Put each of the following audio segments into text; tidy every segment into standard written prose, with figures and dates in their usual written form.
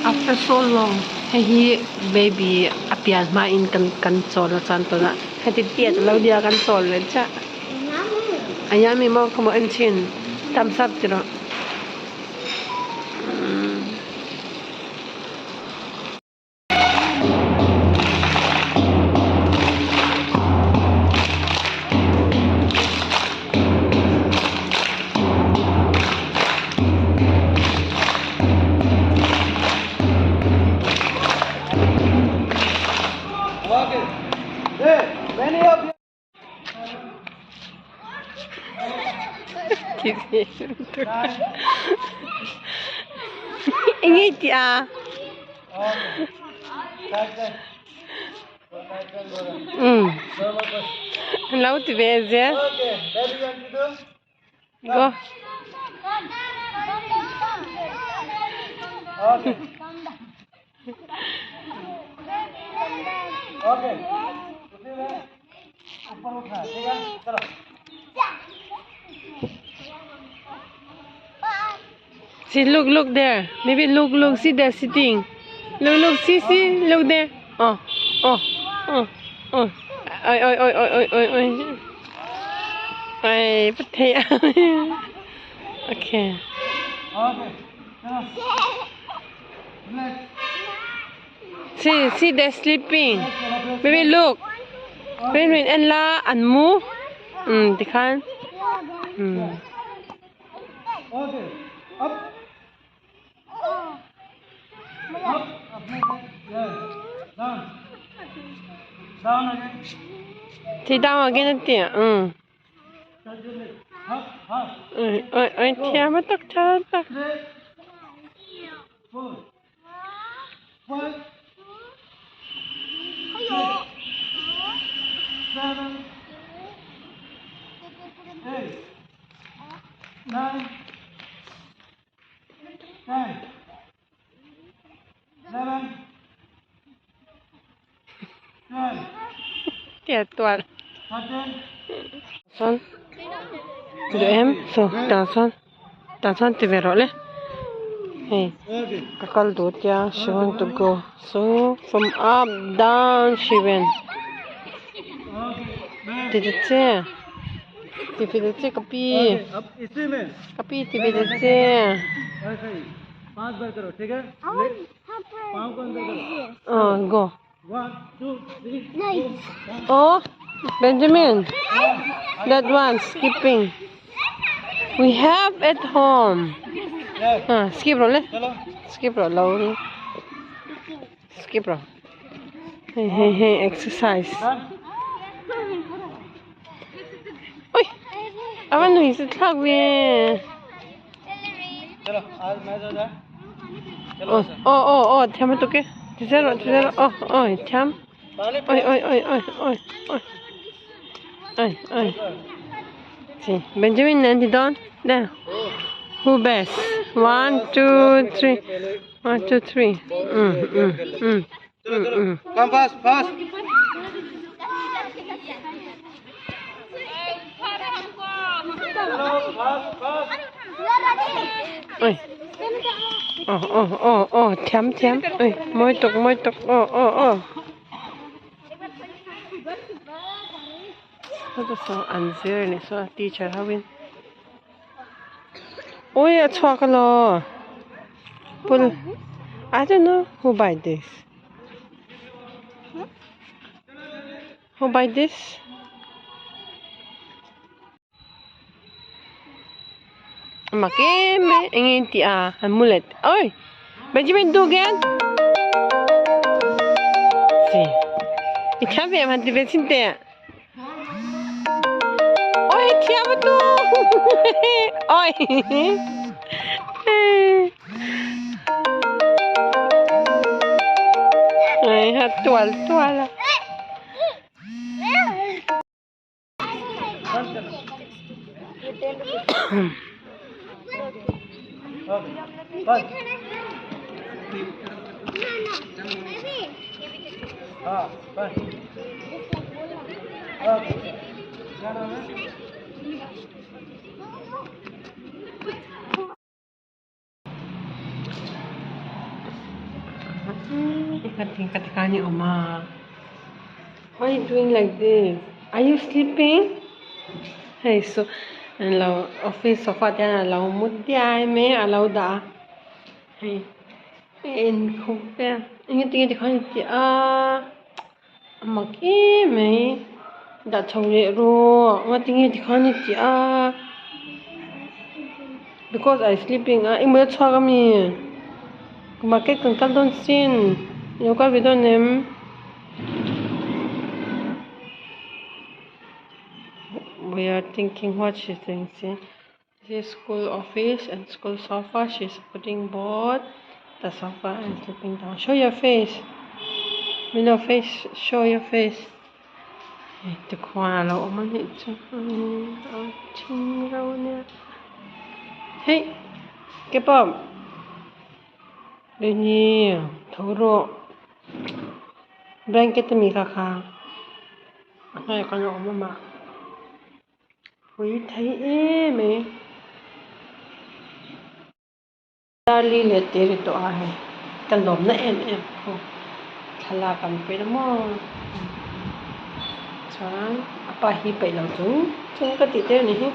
After so long hei hi baby a pian hma in kan kan chawl a chuan tunah heti tiat alo nia kan chawl leh chiah a yummy maw khaw maw en chhin thumbs up ti rawh. Eng nge tih a? Umm an lo ti ve zel. Go. See, look, look there. Maybe look, look, see there sitting. Look, look, see, see, look there. Oh, oh, oh, oh. Oi, oi, oi, oi, oi, oi, oi. Oi, potato. Okay. See, see, they're sleeping. Baby, look. Wait, wait, and la, and move. Tikhan. Okay. Up. Up. Yes. Down. Down again. See, down again. Up, up. Oi, oi, oi, thiam a tak, thiam tak. 3, 4, 5, 6, 7, 8, 9, 10, 11, 12, Tiat tual. 13. Son. Duh em? So, tah chuan tah chuan ti ve rawh le. Hei, ka kal duh tia she want to go. So, from up down she went. Ti ta che. Ti ve ta che ka pi. Ka pi ti ve ta che. पांच बार करो ठीक है पाँव को अंदर करो Oh, go. 1 2 3 4 Oh, Benjamin, that one skipping. We have at home. Ah, skip roll, skip roll, low. Skip roll. Hey, hey, hey, exercise. Oi, I want to use the clock. चलो आज मैच हो जाए Oh, oh, oh, oh, thiam tu ke. Zero, zero, oh, oh, thiam. Oi, oi, oi, oi, oi, oi. Oi, oi. See, Benjamin and Don. There. Who best? 1, 2, 3. 1, 2, 3. Come fast, fast. Oi. Oh, oh, oh, oh, thiam, thiam. Oi, moi tuk, moi tuk. Oh, oh, oh. So so an zir ni so teacher hawin. Oi, a chhuak lo. Pull. I don't know who buy this. Who buy this? Makeme engin ti a amulet. Oi, Benjamin do again. See, it can't be a man to be in there. Oi, thiam tu. Oi. Ai, ha tual tual. हाँ बस okay क्या नाम है Ka ti awm a why you doing like this are you sleeping hei saw alo office sofa te hian alo mu diai mai a alo dah a hei a en khawp vel engati nge tikhan i tih a a mak em mai dah chho leh rawh engati nge tikhan i tih a because I sleeping a engmah a chhuak ami market kan kal dawn sin ilo kal ve dawn em. We are thinking what she thinks see this is school office and school sofa she is putting both the sofa and sleeping down show your face milo face show your face tikhuan alo awm anih chu a thing reuh ania hei kepawm enge tho rawh blanket ami kha kha a hnuaiah khan a awm amah. Pui thei em mai. Darli leh te ri tawh a hei ka lawmna em em khu thlalak an pe maw chuan a pa hi peih lo chung chung ka tih tir a ni hi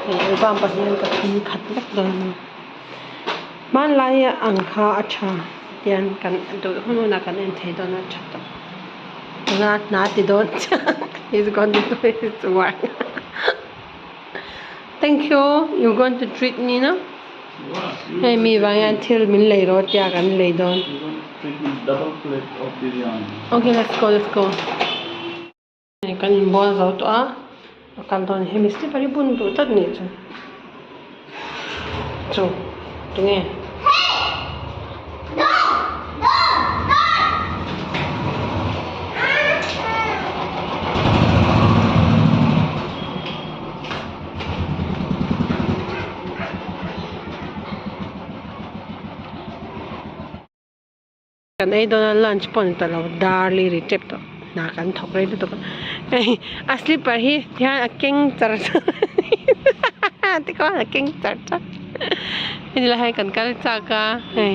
hei album pahnih hian ka thun khat vek dawn a ni hmanlai ang kha a tha tian kan duh hun hunah kan en thei dawn a tha tawp. Tuna hna ti dawn chiang he's going to do his work thank you you going to treat me no hei mi vang hian thil min lei rawh tia kan lei dawn okay let's go let's go hei kan inbual zo tawh a a kal dawn hemi slipper hi bun duh tlat nih chu chu tunge. Kan ei dawn a lunch pawh ni tawh lo dar li ri tep tawh hna kan thawk rei lutuk a hei a slipper hi tihian a keng char char tikhawn a keng char char heti lai hian kan kal chak a hei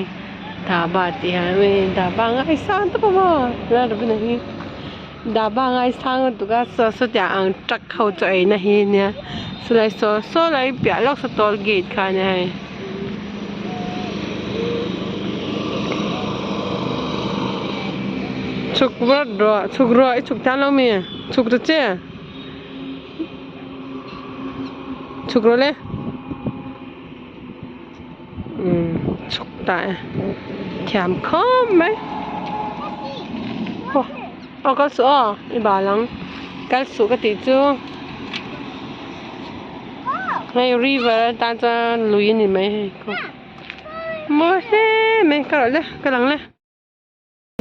dhaba tih hian dhaba ngaisang tawp a maw lalrobina hi dhaba ngaisang lutuk a saw sawtiang ang truck ho chu eina hi ania chulai saw saw lai piah lawk saw toll gate kha ania hei. Chhuk vat rawh chhuk rawh i chhuk tan lo mi chhuk ta che chhuk rawh le umm chhuk ta e thiam khawp mai aw kal suh aw i bal ang kal suh ka tih chu. Hei river atan chuan lui a ni mai hei khaw mawi hle mai ka rawh le ka lang le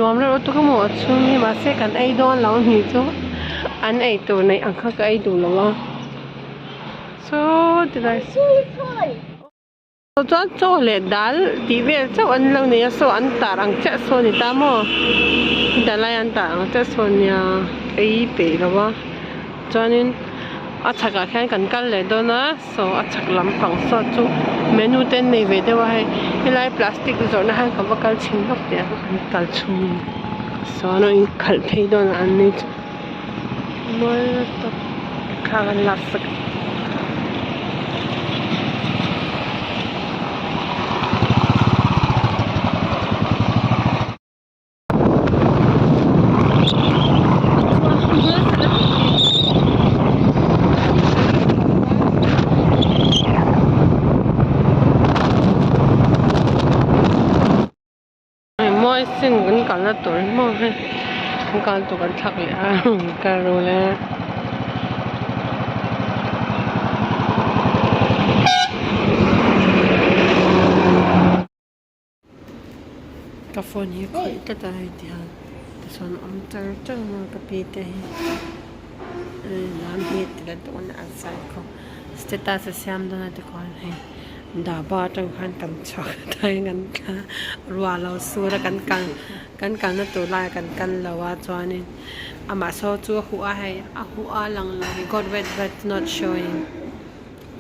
nuam reuh lutuk a maw a chhung hi mahse kan ei dawn lo a ni chu an ei tur neih ang kha ka ei duh lo a saw ti lai chuan chaw leh dal tih vel chauh an lo nei a saw an tar ang chiah saw a ni ta maw heta lai an tar ang chiah saw a nia ei peih lo a chuanin a chhakah khian kan kal leh dawn a saw a chhak lampang saw chu menu te an nei ve deuh a hei helai plastic zawrhna hian ka va kal chhin lawk teh ang an kal chhung saw an rawn inkhalh phei dawn a an ni chu mawi lutuk thla kan lak sak. Mawi sin kan kalna tur hi maw hei kan kalna tur kan thlak leh a kal ru le. Ka phone hi khawih tlat a hei tihian tichuan a awm char char a ka pi te hi lam hi ti la dawn a an zai khawp status a siam dawn a tikhuan hei dhaba atang khan kan chhuak a tlaiin kan thla ruah a lo sur a kan kal kan kalna tur laiah kan kal lo a chuanin amah saw chu a huh a hei a huh a lang lo he got wet but not showing.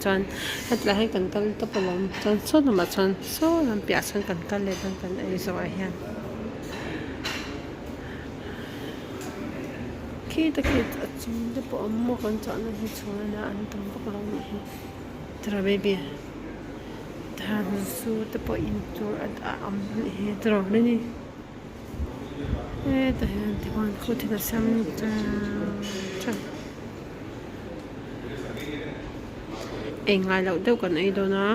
Chuan hetlai hi kan kal tawp alawm chuan saw lamah chuan saw lam piahah sawn kan kal leh dawn kan ei zawhah hian. Khita khi a chung te pawh a awm maw kan chahna hi chhun ania an tam vak lo anih hi tiraw baby tihian zu te pawh in tur a awm anih hi tiraw many hetah hian tichuan khu thil a siam chang chang ei ngai loh deuh kan ei dawn a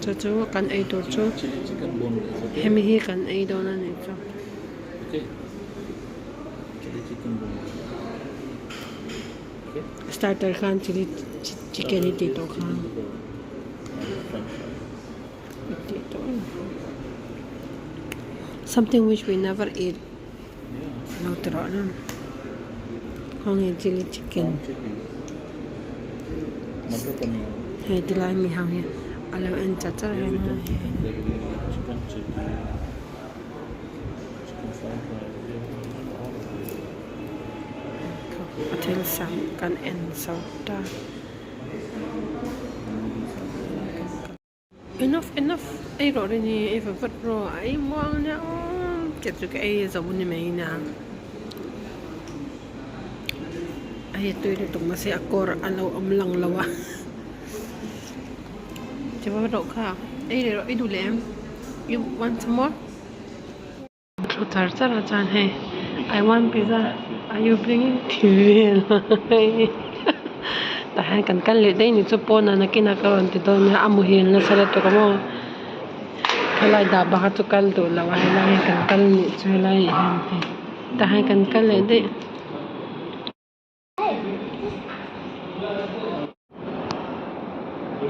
chu chu kan ei tur chu hemi hi kan ei dawn a nih chu. Starter khan chilli chicken i tih tawh kha i tih tawh em something which we never eat lo ti rawh na khawnge chilli chicken hei ti lai mi ho hi a lo en chat chat a A thil sam kan en zo ta. Enough enough ei rawh rin hi ei vat vat rawh a ei muang ania aw kei chu ka ei zo ni mai nia. Hei tui lutuk mahse a kawr a lo awm lang lo a. Ti vat rawh kha ei leh rawh i duh leh em you want some more? Thu char char a chuan hei I want pizza are you bringing tih vel tah hian kan kal leh daih ni chu pawn ah nakinah ka rawn ti dawn nia a muhil nasa lutuk a maw khalai dah bak a chu kal duh lo a helai hi kan kal nih chu helai ah hian hei tah hian kan kal leh daih.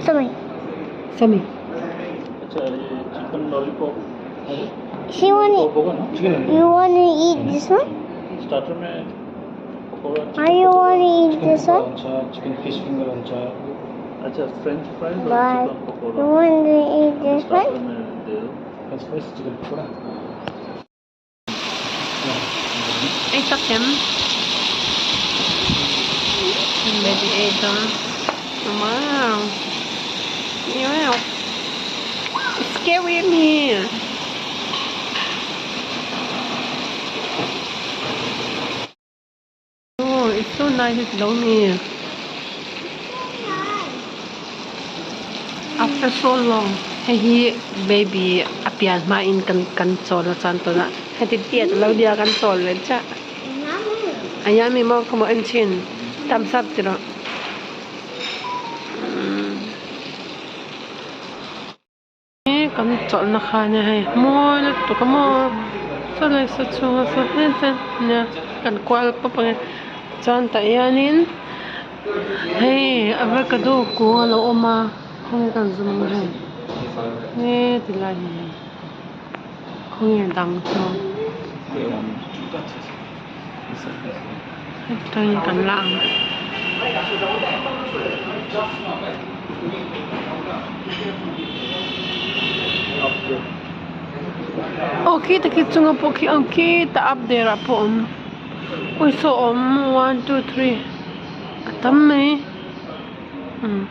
Sami. Sami. Chicken lollipop. She want you want to eat this one? Starter mein Are you want to eat this one? Chicken fish finger अच्छा French fries और But chicken pakora you want to eat this one? Starter में दे दो French fries chicken pakora Ei tak em Baby ei dawn wow wow it's scary in here oh it's so nice it's lonely after so long hei hi baby a pian hma in kan kan chawl a chuan tunah heti tiat a lo nia kan chawl ve chiah a yummy maw ka hmuh en thin thumbs up ti rawh. Kan chawlhna kha ania hei mawi lutuk a maw saw lai saw chhunga saw heta nia kan kual pawp ang e chuan tah hianin hei avocado kung a lo awm a khawnge kan zum ang hei heti lai hi hei khawnge dang chu hetah kan la ang. Aw khita khi chunga pawh khi aw khita up der ah pawh a awm awi saw a awm one two three a tam mai umm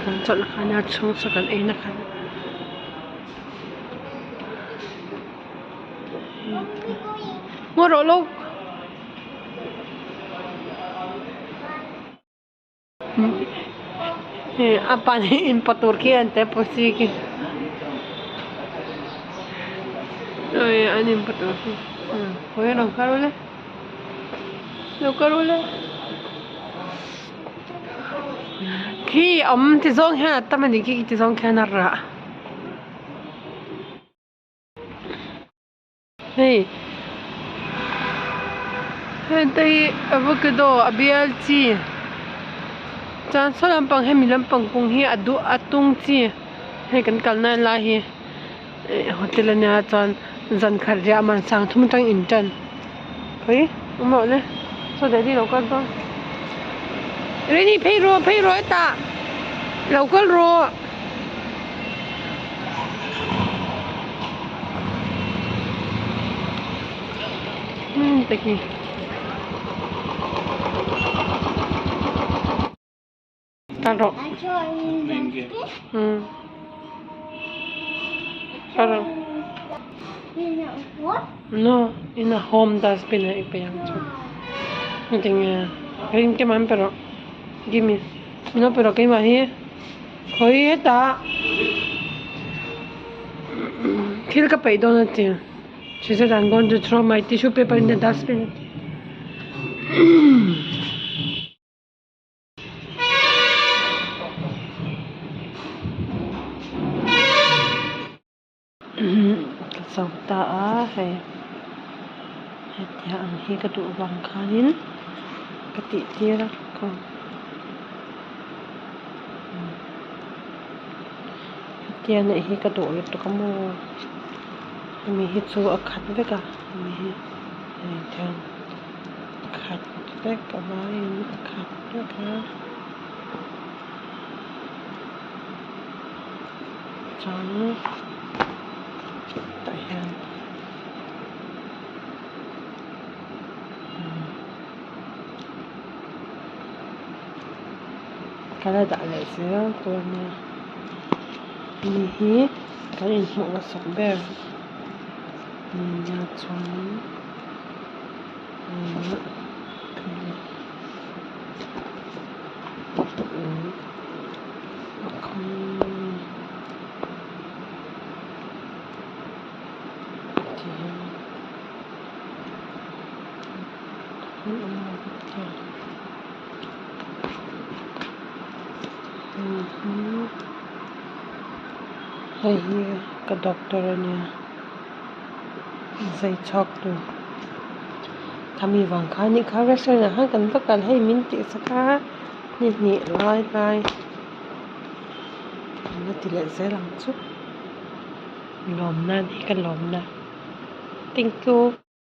kan chawlh khan a chhung saw kan ei na khan. Ngaw rawh lo. A pa nih in pa tur khi an te pusi khi. Oi an in pa tur khi. Khawi lo kal ule. Lo kal ule. Khi awm ti zawng hian a tam a nih khi ti zawng khian a rah. Hei hengte hi avocado a bial chi chuan saw lampang hemi lampang kung hi a duh a tung chi hei kan kalna lai hi eh hotel ania chuan zan khat riah man sang thum atang in tan khawi awm rawh le saw daddy lo kal dawn Reni phei rawh phei rawh hetah lo kal rawh. Taki kal rawh kal rawh. No ina home dustbin ah i pe ang chu engtinge ring te man pe rawh give me min lo pe rawh keimah hi khawi hetah thil ka peih dawn a ti. She said I'm going to throw my tissue paper in the dustbin. Ka zo ta a hei hetia ang hi ka duh vang khanin ka tih tir a ka hetia neih hi ka duh lutuk a maw hemi hi chu a khat vek a hemi hi hei tiang a khat vek a vaiin a khat vek a. Chuan tah hian ka la dah leh zel tur a nia hemi hi kan inhmuh hmasak ber nia chuanin Hei hi ka doctor a nia zai chhuak tur khami vang khan nih kha restaurant ah khan kan va kal hei min tih sak a ni hnih lai lai an la ti leh zel ang chu lawm nan hi ka lawm na thank you.